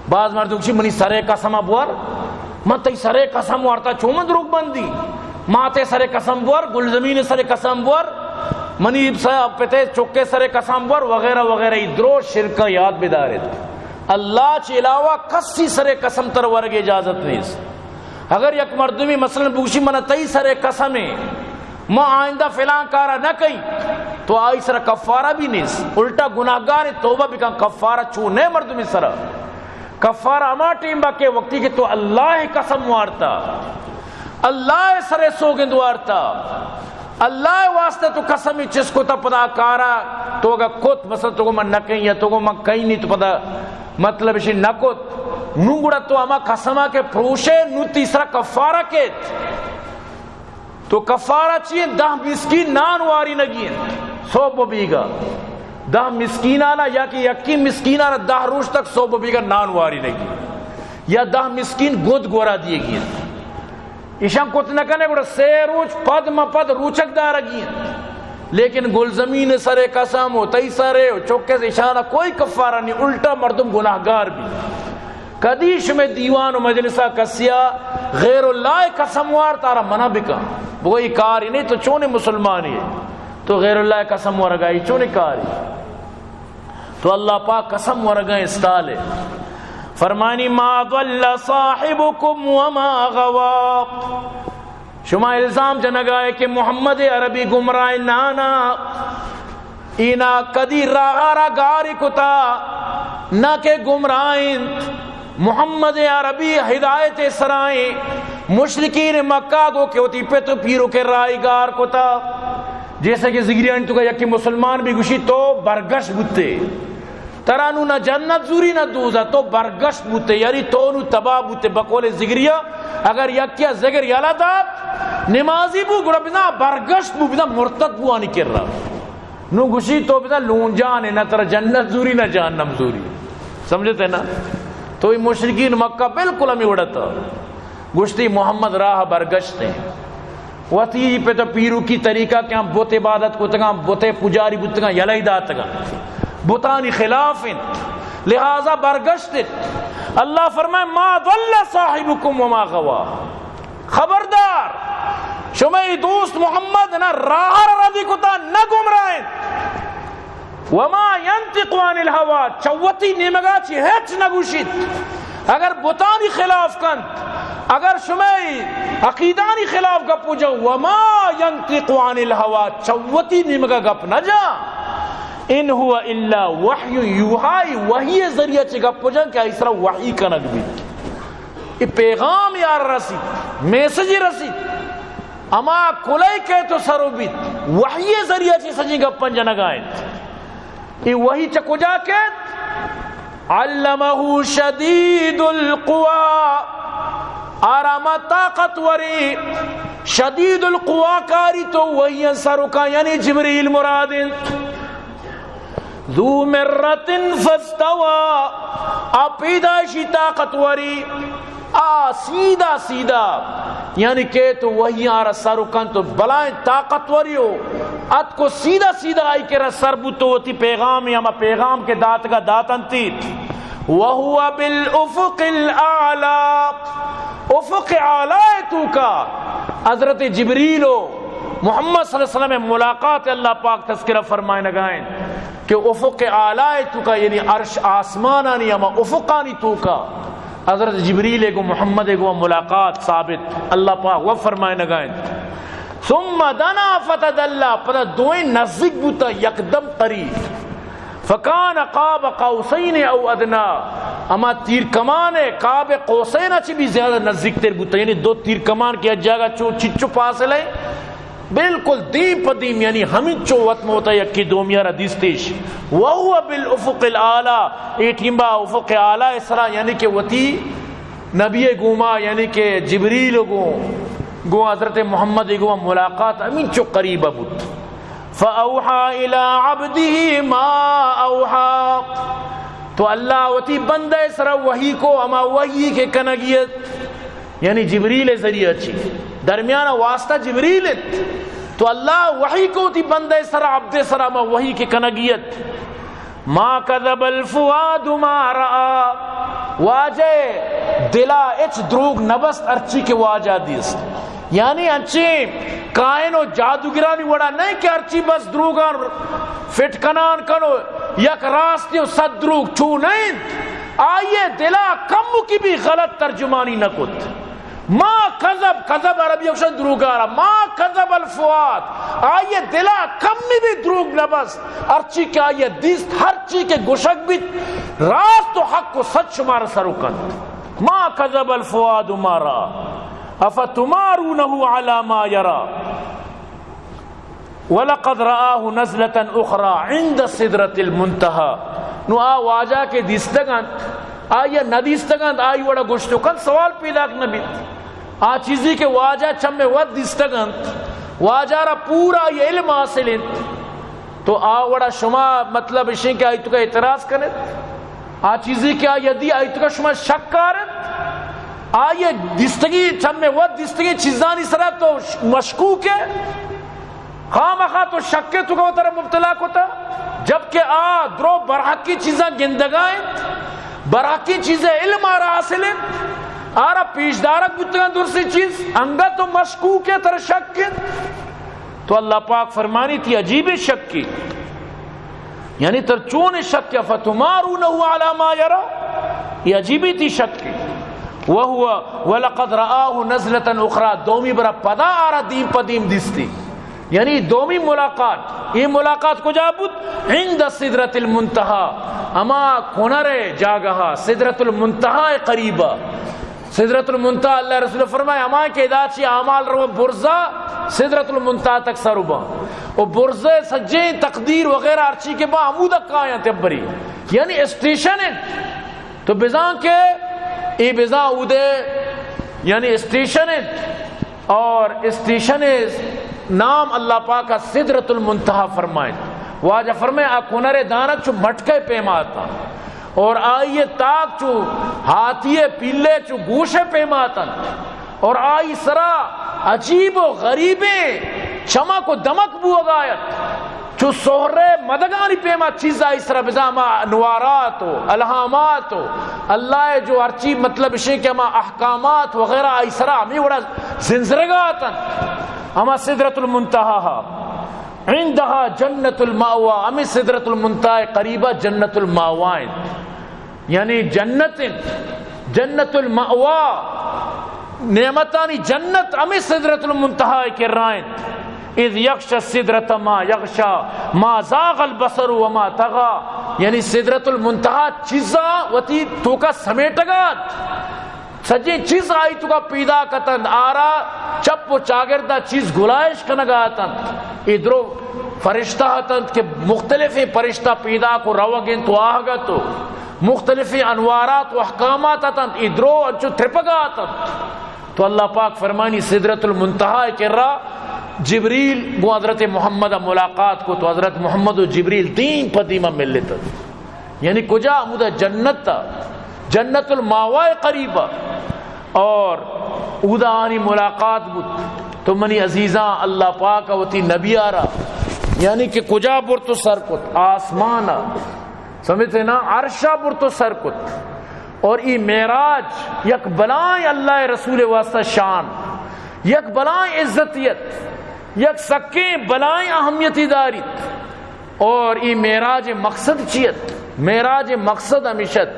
بعض مردم چی منی سرے قسم بور، من تئی سرے قسم وارتا، چون من دروگ بندی؟ ما تے سرے قسم بور، گلزمین سرے قسم بور، منی س-، پتے چکے سرے قسم بور وغیرہ وغیرہ۔ ای درو شرک یاد بدارت۔ اللہ چہ علاوہ کسی سرے قسم تر ورگ اجازت نیست۔ اگر یک مردمی مثلاً بگوشی من تئی سرے قسم ہے، ما آئندہ فلاں کارا نہ کئی، تو آئی سرا کفارہ بھی نیست، الٹا گناہگار، توبہ بکن۔ کفارہ چو نئے مردمی سرا؟ کفارہ ہما ٹیم با کہ وقتی کہ تو اللہ قسم وارتا، اللہ سرے سوگند وارتا، اللہ واسطہ تو قسم چست کتا، پدا کارا تو اگا کت، مثلاً تو گو من نہ کئی یا تو گو من کئی نہیں، تو پدا مطلب اشی نہ کت، نو گڑا تو ہما قسما کہ پروشے، نو تئی سرا کفارہ کیت۔ تو کفارہ چی انت؟ دہ مسکین نان وارینگی انت۔ صبح و بیگا دہ مسکینانا، یا کہ یکی مسکینانا دہ روچ تک صبح و بیگا نان وارینگی، یا دہ مسکین گد گورا دیگی انت۔ ایشان کت نہ کنے، گڑا سے روچ پد ما پد روچک دارگی انت۔ لیکن گلزمین سرے قسم و تئی سرے و چکے، ایشانا کوئی کفارہ نہیں، الٹا مردم گناہگار بی۔ کدی شمے دیوان و مجلسا کسیا غیر اللہ قسم وار، تارا منع بکن، بگو ای کاری نہیں، تو چونی مسلمانی ہے، تو غیر اللہ قسم ورگائی، چونی کاری؟ تو اللہ پاک قسم ورگا استال ہے۔ فرمانی، ما ضل صاحبکم وما غوا۔ شما الزام جنگائے کہ محمد عربی گمراہ، نانا، اینا کدی راہ را گاری کتا، نہ کہ گمراہ انت۔ محمد عربی ہدایت سرائیں، مشرکین مکہ گو کہ وتی پت و پیرو کے راہی گار کتا۔ جیسا کہ زگریانی توکا یکی مسلمان بی، گوشی تو برگشت بوتے، ترا نو نہ جنت زوری نہ دوزہ، تو برگشت بوتے، یعنی تو نو تباہ بوتے۔ بقول زگریا، اگر یکیا زگر یلا دات، نمازی بو، گڑا بزاں برگشت بو، بزاں مرتد بو آنی کرا۔ نو گوشی تو بزاں لونجان ہے، نہ ترا جنت زوری نہ جہنم زوری۔ سمجھتے نا؟ تو اے مشرکین مکہ بالکل ہمے وڑ ات۔ گوشتی محمد راہ برگشت ایں۔ وتی پت پیروکی طریقہ کہ ہم بت عبادت کتگاں، بت پجاری بوتگاں، یلہ داتگاں۔ بتانی خلاف انت، لہذا برگشت انت۔ اللہ فرمائے، ما ضل صاحبکم وما غوا۔ خبردار، شمئے دوست محمد نہ راہ را ردی کتا، نہ گمراہ انت۔ وما ينطق عن الهوى، چہ وتی نیمگا چہ ہچ نہ گوشیت۔ اگر بتانی خلاف کنت، اگر شمئے عقیدانی خلاف گپ جن، وما ينطق عن الهوى، چہ وتی نیمگا گپ نہ جن۔ ان هو الا وحی یوحی، وحی ذریعہ چہ گپ جن کہ آئی سرا وحی کنگ بیت۔ اے پیغام یار رسیت، میسج رسیت، ہما کلئی کہ تو سر بیت، وحی ذریعہ چہ سجیں گپاں جنگا انت۔ اے وحی چہ کجا کیت؟ علمہ شدید القوا، آرا ما طاقتوری، شدید القوا کاری تو وحی سرکا، یعنی جبریل مراد انت۔ ذو مرة فاستوى، آ پیدائشی طاقتوری، آ سیدھا سیدھا، یعنی کہ تو وحی آرا سر کنت و بلائیں طاقتوری ہو، اتکو سیدھا سیدھا آئی کرا سر بوت و وتی پیغام، ہما پیغام کہ داتگا داتنتی۔ وهو بالافق الاعلی، افق اعلی توکا حضرت جبریل و محمد صلی اللہ علیہ وسلم ملاقات اللہ پاک تذکرہ فرمائنگا انت کہ افق اعلی توکا، یعنی عرش آسمانانی ہما افقانی توکا حضرت جبریل گو محمد گو ملاقات ثابت، اللہ پاک و فرمائنگا انت۔ ثم دنا فتدلی، پدا دوئیں نزدیک بوتا، یکدم قریب۔ فکان قاب قوسین او ادنی، ہما تیر کمان قاب قوسین چہ بھی زیادہ نزدیک تر بوتا، یعنی دو تیر کمان کہ یک جاگہ چو چچو فاصلہ ہے، بالکل دیم پہ دیم، یعنی ہمینچو وت موتا یکی دومی را دیستیش۔ وهو بالافق الاعلی، اے ٹیمبا افق اعلی سرا، یعنی کہ وتی نبی گوما، یعنی کہ جبریل گوں، گوں حضرت محمد گوما ملاقات ہمینچو قریب بوت۔ فأوحى إلى عبده ما أوحى۔ تو اللہ وتی بندہ سرا وحی کو، ہما وحی کہ کنگیت، یعنی جبریل ذریعہ چی، درمیان واسطہ جبریل انت۔ تو اللہ وحی کو وتی بندہ سرا، عبد سرا، ہما وحی کہ کنگیت۔ ما كذب الفؤاد ما رأى۔ واجہ دلا اچ دروگ نبست، ہرچی کہ واجہ دیست۔ یعنی انچیں کاہن و جادوگرانی وڑا نہ کہ ہرچی بس دروگاں فٹ کنان کنو، یک راستی و صد دروگ، چو نہ انت۔ آئی دلا کمکی بھی غلط ترجمانی نہ کت۔ ما کذب، کذب عربی گوشن دروگارا، ما کذب الفؤاد، آئی دلا کمی بھی دروگ نبست۔ ہرچی کہ آئی دیست، ہرچی کہ گوشگ بیت، راست و حق و سچ شمار سر کنت۔ ما كذب الفؤاد ما رأى أفتمارونه على ما يرى ولقد رآه نزلة أخرى عند سدرة المنتهى۔ نو آ واجہ کہ دیستگ انت، آئی ندیستگ انت، آئی وڑا گوشت و کنت، سوال پیداک نہ بیت۔ آ چیزی کہ واجہ چمے وت دیستگ انت، واجہ را پورا آئی علم حاصل انت، تو آ وڑا شما مطلب اشیں کہ آئی توکا اعتراض کنت؟ آ چیزی کہ آئی دی، آئی توکا شما شک کارت؟ آئی دیستگی، چمے وت دیستگی چیزانی سرا تو مشکوک ہے؟ خامخا تو شک توکا وترا مبتلا کتا، جبکہ آ درو برحقی چیزاں گندگا انت، برحقی چیزے علم آرا حاصل انت، آرا پیش دارگ بوتگاں درستی چیز، انگت تو مشکوک ہے، ترا شک انت۔ تو اللہ پاک فرمانی، تئی عجیبیں شکے، یعنی ترا چونیں شکے؟ أفتمارونه على ما يرى، اے عجیبیں تئی شکے۔ وهو ولقد رآه نزلة أخرى، دومی برا پدا آرا دیم پہ دیم دیستی۔ یعنی دومی ملاقات، اے ملاقات کجا بوت؟ عند سدرة المنتهى، ہما کنر جاگہا، سدرة المنتهى قریبا۔ سدرة المنتهى، اللہ رسول فرمائے، ہما کہ ادا چی اعمال رو برزا سدرة المنتهى تک سر باں، و برزے سجیں تقدیر وغیرہ ہرچی کہ با ہمودا کایاں تبری، یعنی اسٹیشن انت۔ تو بزاں کہ اے بزاں اودے، یعنی اسٹیشن انت، اور اسٹیشن نام اللہ پاک سدرة المنتهى فرمائے۔ واجہ فرمائے، آ کنر دانک چو مٹکے پیما اتاں۔ اور آئی ءِ تاک چو ہاتھی ءِ پیلے چو گوش ءِ پیما اتنت، اور آئی سرا عجیب و غریبیں چمک و دمک بوگا ات، چو سہرے مدگانی پیما چیز آئی سرا، بزاں ہما انوارات و الہامات و اللہ ءِ جو ہرچی مطلب اشیں کہ ہما احکامات وغیرہ آئی سرا ہمے وڑا زنزرگا اتنت۔ ہما سدرۃ المنتہا، عندہا جنت المأوی، ہمے سدرۃ المنتہا ءِ قریبا جنت المأوی انت، یعنی جنت انت، جنت المأوی، نعمتانی جنت ہمے سدرۃ المنتہا ءِ کرا انت۔ اذ یغشی السدرۃ ما یغشی، ما زاغ البصر وما طغی، یعنی سدرۃ المنتہا چیزاں وتی توکا سمیٹگا ات۔ سجیں چیز آئی توکا پیداک اتنت، آرا چپ و چاگردا چیز گلائش کنگا اتنت۔ اے درو فرشتہ اتنت کہ مختلفیں فرشتہ پیداک و روگ انت و آہگ ات و مختلفیں انوارات و احکامات اتنت، اے درو انچو ترپگا اتنت۔ تو اللہ پاک فرمانی سدرۃ المنتہا ءِ کرا جبریل گوں حضرت محمد ءَ ملاقات کو، تو حضرت محمد و جبریل دیم پہ دیما ملتنت۔ یعنی کجا؟ ہمودا جنت ءَ، جنت المأوی ءِ قریبا۔ اور اودا آنی ملاقات بوت۔ تو منی عزیزاں، اللہ پاک ءَ وتی نبی ءَ را، یعنی کہ کجا برت و سر کت؟ آسمان ءَ۔ سمجھتے نا؟ عرش ءَ برت و سر کت۔ اور ای معراج یک بلائیں اللہ ءِ رسول ءِ واسطہ شان، یک بلائیں عزتیت، یک سکیں بلائیں اہمیتی داریت۔ اور ای معراج ءِ مقصد چی ات؟ معراج ءِ مقصد ہمیش ات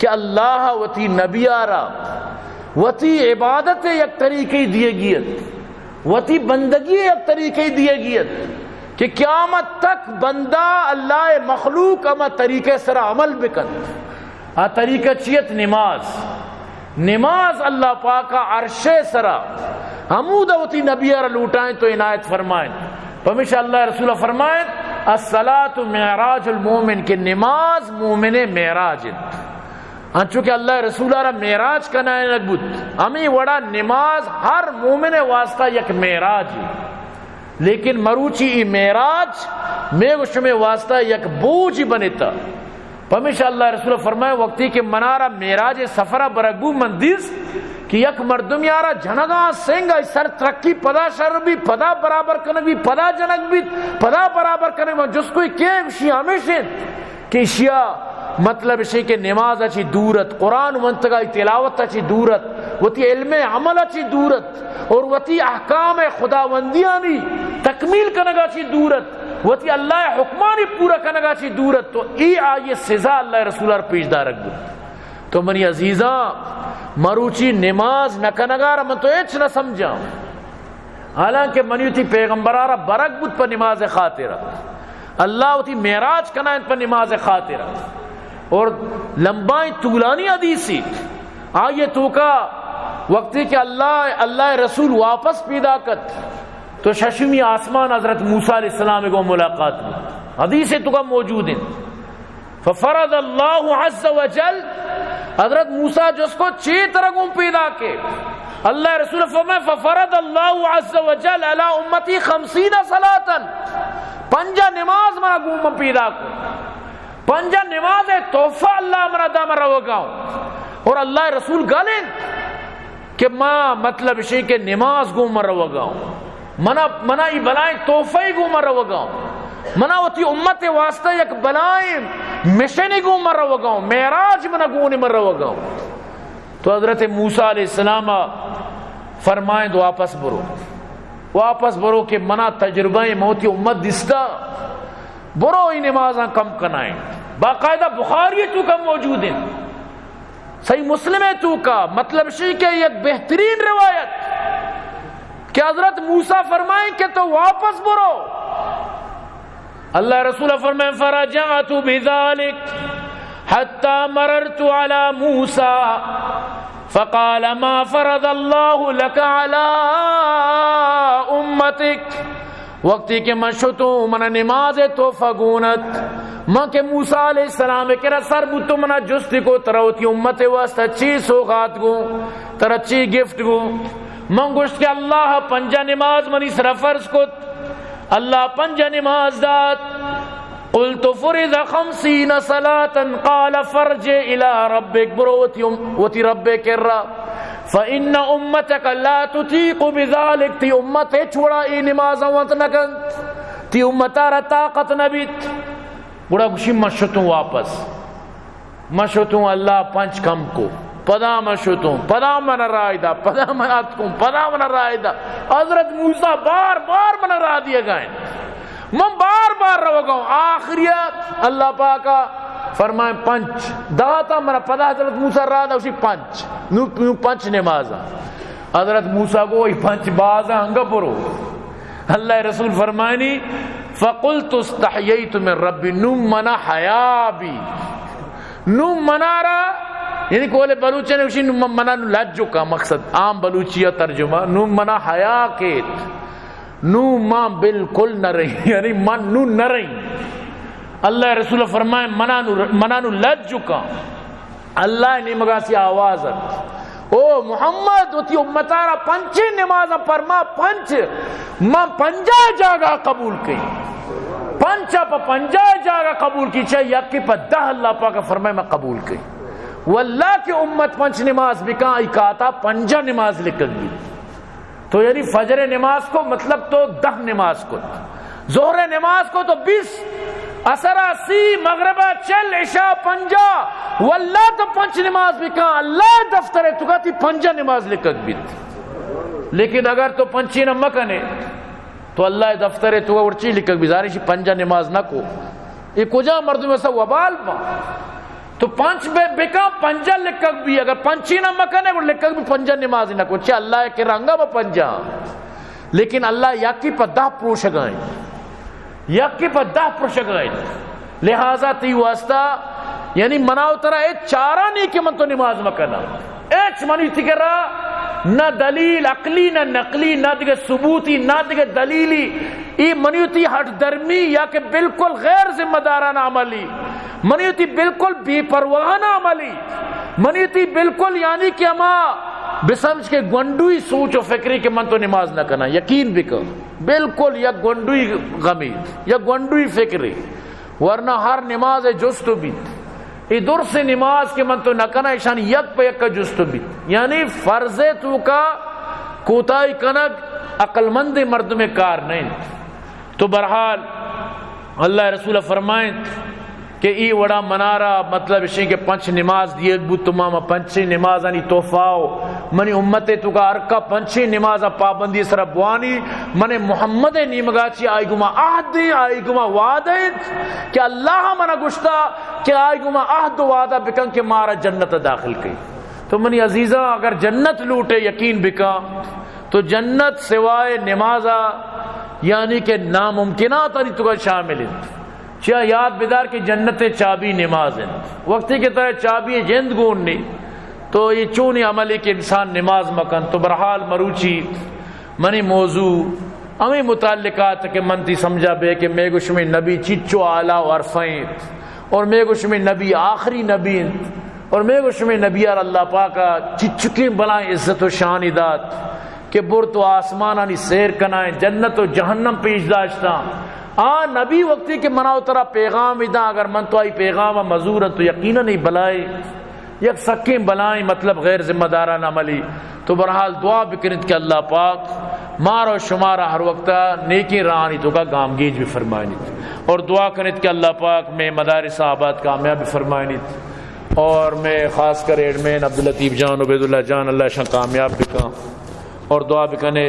کہ اللہ ءَ وتی نبی ءَ را وتی عبادت ءِ یک طریقے دیگی ات، وتی بندگی ءِ یک طریقے دیگی ات کہ قیامت تک بندہ، اللہ ءِ مخلوق ہما طریقے سرا عمل بکنت۔ آ طریقہ چی ات؟ نماز۔ نماز اللہ پاک ءَ عرش ءِ سرا ہمودا وتی نبی ءَ را لوٹائینت و عنایت فرمائینت۔ پمیشا اللہ ءِ رسول ءَ فرمائینت، الصلاۃ معراج المؤمن، کہ نماز مومن ءِ معراج انت۔ انچو کہ اللہ ءِ رسول ءَ را معراج کنائینگ بوت، ہمے وڑا نماز ہر مومن ءِ واسطہ یک معراجے۔ لیکن مروچی ای معراج مئے و شمئے واسطہ یک بوجی بنتا۔ پمیشا اللہ ءِ رسول فرمائے، وقتی کہ منارا معراج ءِ سفرا برگ بو، من دیست کہ یک مردمی آرا جنگا سنگ، آئی سر ترکی، پدا شر بی، پدا برابر کنگ بی، پدا جنگ بیت، پدا برابر کنگ۔ من جست کوئی کہ گوشی ہمیش انت کہ اشیا مطلب اشی کہ نماز ءَ چی دور ات، قرآن ونتگ ءَ تلاوت ءَ چی دور ات، وتی علم عمل ءَ چی دور ات، اور وتی احکام خداوندیانی تکمیل کنگ ءَ چی دور ات، وتی اللہ ءِ حکمانی پورا کنگ ءَ چی دور ات، تو ای آئی سزا اللہ ءِ رسول ءَ را پیش دارگ بوت۔ تو منی عزیزاں، مروچی نماز نہ کنگ ءَ را من تو ہچ نہ سمجھاں۔ حالانکہ منی وتی پیغمبر ءَ را برگ بوت پہ نماز ءِ خاطر ءَ۔ اللہ وتی معراج کنائینت پہ نماز ءِ خاطر ءَ۔ اور لمبائیں طولانی حدیثے۔ آئی توکا وقتی کہ اللہ، اللہ ءِ رسول واپس پیداک ات، تو ششمی آسمان حضرت موسیٰ علیہ السلام ءَ گوں ملاقات بوت۔ حدیث توکا موجود انت۔ ففرض اللہ عز وجل، حضرت موسیٰ جست کو چے ترا گوں پیداک ئے؟ اللہ ءِ رسول فرمائے، ففرض اللہ عز وجل علی امتی خمسین صلاة، پنجاہ نماز منا گوں من پیداک کو۔ پنجاہ نماز ءِ تحفہ اللہ منا دا، من روگا اوں۔ اور اللہ ءِ رسول گل انت کہ ما مطلب اشی کہ نماز گوں من روگا اوں۔ منا، منا ای بلائیں تحفہ گوں من روگا اوں۔ منا وتی امت ءِ واسطہ یک بلائیں مشن گوں من روگا اوں۔ معراج منا گون من روگا اوں۔ تو حضرت موسیٰ علیہ السلام ءَ فرمائینت، واپس برو۔ واپس برو کہ منا تجربہ ءَ من وتی امت دیستا۔ برو ای نمازاں کم کنائیں۔ باقاعدہ بخاری توکا موجود انت۔ صحیح مسلم ءِ توکا، مطلب شی کہ یک بہترین روایت کہ حضرت موسیٰ فرمائیں کہ تو واپس برو۔ اللہ ءِ رسول فرمائیں، فرجعت بذلك حتى مررت على موسى فقال ما فرض الله لك على امتك۔ وقتی کہ من شتوں، منا نماز ءِ تحفہ گون ات۔ من کہ موسیٰ علیہ السلام ءِ کرا سر بوتوں، منا جست کو، ترا وتی امت ءِ واسطہ چی سوغات گوں، ترا چی گفٹ گوں؟ من گوشت کہ اللہ پنجاہ نماز منی سرا فرض کت، اللہ پنجاہ نماز دات، قلت فرض خمسین صلاة، قال فارجع الی ربک، برو وتی ام-، وتی رب کرا، فان امتک لا تطیق بذلک، تی امت ہچ وڑا اے نماز ونت نہ کنت، تی امتا را طاقت نہ بیت۔ گڑا گوشی، من شتوں واپس۔ من شتوں، اللہ پنچ کم کو۔ پدا من شتوں، پدا من راہ دا، پدا من اتکوں، پدا من راہ دا۔ حضرت موسیٰ بار بار من راہ دیگا انت۔ من بار بار روگا اوں۔ آخریا اللہ پاکا فرمائیں پنچ۔ داتا من پدا حضرت موسیٰ راہ دا، گوشی پنچ۔ نو، نو پنچ نمازا۔ حضرت موسیٰ گو، اے پنچ بازا، انگا برو۔ اللہ رسول فرمائنی، فقلت استحییت من ربی، نو منا حیا بی۔ نو منا را، یعنی قول بلوچ نے گوشی، نو منا نو لج کا، مقصد عام بلوچی ترجمہ، نو منا حیا کیت۔ نو ما بالکل نہ رہی، یعنی من نو نہ رہی۔ اللہ رسول فرمائے، منا نو، منا نو لج کا۔ اللہ نیمگا سی آواز ات، او محمد، وتی امتا را پنچیں نمازاں پرما، پنچ، من پنجاہ جاگہ قبول کئی۔ پنچا پہ پنجاہ جاگہ قبول کی، چاہے یکی پہ دہ، اللہ پاک فرمائے، من قبول کئی۔ واللہ کہ امت پنچ نماز بکاں، ای کاتا پنجاہ نماز لکھگ بی۔ تو یعنی فجر نماز کو، مطلب تو دہ نماز کو، ظہر نماز کو تو بیس، عصر سی، مغرب چل، عشاء پنجاہ، واللہ تو پنچ نماز بکاں، اللہ دفتر توکا تی پنجاہ نماز لکھگ بیت۔ لیکن اگر تو پنچی نہ مکنے، تو اللہ دفتر توکا ورچی لکھگ بیت، ظاہر شی پنجاہ نماز نہ کو۔ اے کجا مردم ایسا وبال با؟ تو پنچ بے بکا، پنجاہ لکھگ بی، اگر پنچی نہ مکنے، گڑا لکھگ بی پنجاہ نماز نہ کو، چہ اللہ کے رنگا با پنجاہ۔ لیکن اللہ یکی پہ دہ پروشگائیں، یکی پہ دہ پروشگائیں۔ لہذا تی واسطہ، یعنی منا و ترا اے چارہ نہیں کہ من تو نماز مکنا۔ اچ منی تکرا نہ دلیل عقلی، نہ نقلی، نہ دگہ ثبوتی، نہ دگہ دلیلی۔ ای منی تی ہٹ درمی یا کہ بالکل غیر ذمہ دارانہ عملی، منی تی بالکل بے پرواہانہ عملی، منی تی بالکل یعنی کہ ہما بسمجھ کے گونڈوئی سوچ و فکری کہ من تو نماز نہ کنا، یقین بکن، بالکل یک گونڈوئی غمی، یک گونڈوئی فکری۔ ورنہ ہر نماز جست بیت۔ اے درس نماز کہ من تو نہ کناں، ایشانی یک پہ یک جست بیت۔ یعنی فرض توکا کوتاہی کنگ عقل مند مردم کار نہ انت۔ تو بہرحال اللہ رسول فرمائنت کہ ای وڑا منارا مطلب اشیں کہ پنچ نماز دیگ بوت، تو ما، ما پنچیں نمازانی تحفہ و منی امت توکا ہر کا پنچیں نماز پابندی سرا بوانی، من محمد نیمگا چی آئی گما عہد ایں، آئی گما وعدہ انت کہ اللہ منا گشتا کہ آئی گما عہد و وعدہ بکن کہ مارا جنت داخل کئی۔ تو منی عزیزاں، اگر جنت لوٹے، یقین بکن تو جنت سوائے نمازا یعنی کہ ناممکناتانی توکا شامل انت۔ چیا یاد بدار کہ جنت چابی نماز انت۔ وقتی کہ ترا چابی جند گون نی، تو یہ چونی عملی کہ انسان نماز مکن۔ تو بہرحال مروچی منی موضوع ہمیں متعلقات کہ من تی سمجھا بے کہ میں گو شمے نبی چچو اعلیٰ و ارفع انت، اور میں گو شمے نبی آخری نبی انت، اور میں گو شمے نبی ار اللہ پاکا چچکیں بلائیں عزت و شانی دات کہ برت و آسمانانی سیر کنائیں، جنت و جہنم پیش داشتاں۔ آ نبی وقتی کہ منا و ترا پیغام داں، اگر من تو آئی پیغام مزورن تو یقیناً ای بلائے یک سکیں بلائیں، مطلب غیر ذمہ دارانہ عملی۔ تو بہرحال دعا بکنیت کہ اللہ پاک مارا و شمارا ہر وقتا نیکیں راہانی توکا گامگیج بفرمائنیت، اور دعا کنیت کہ اللہ پاک میں مدارس آباد کامیاب بفرمائنیت، اور میں خاص کر ایڈمن عبداللطیف جان، عبیداللہ جان، اللہ شان کامیاب بکن، اور دعا بکنے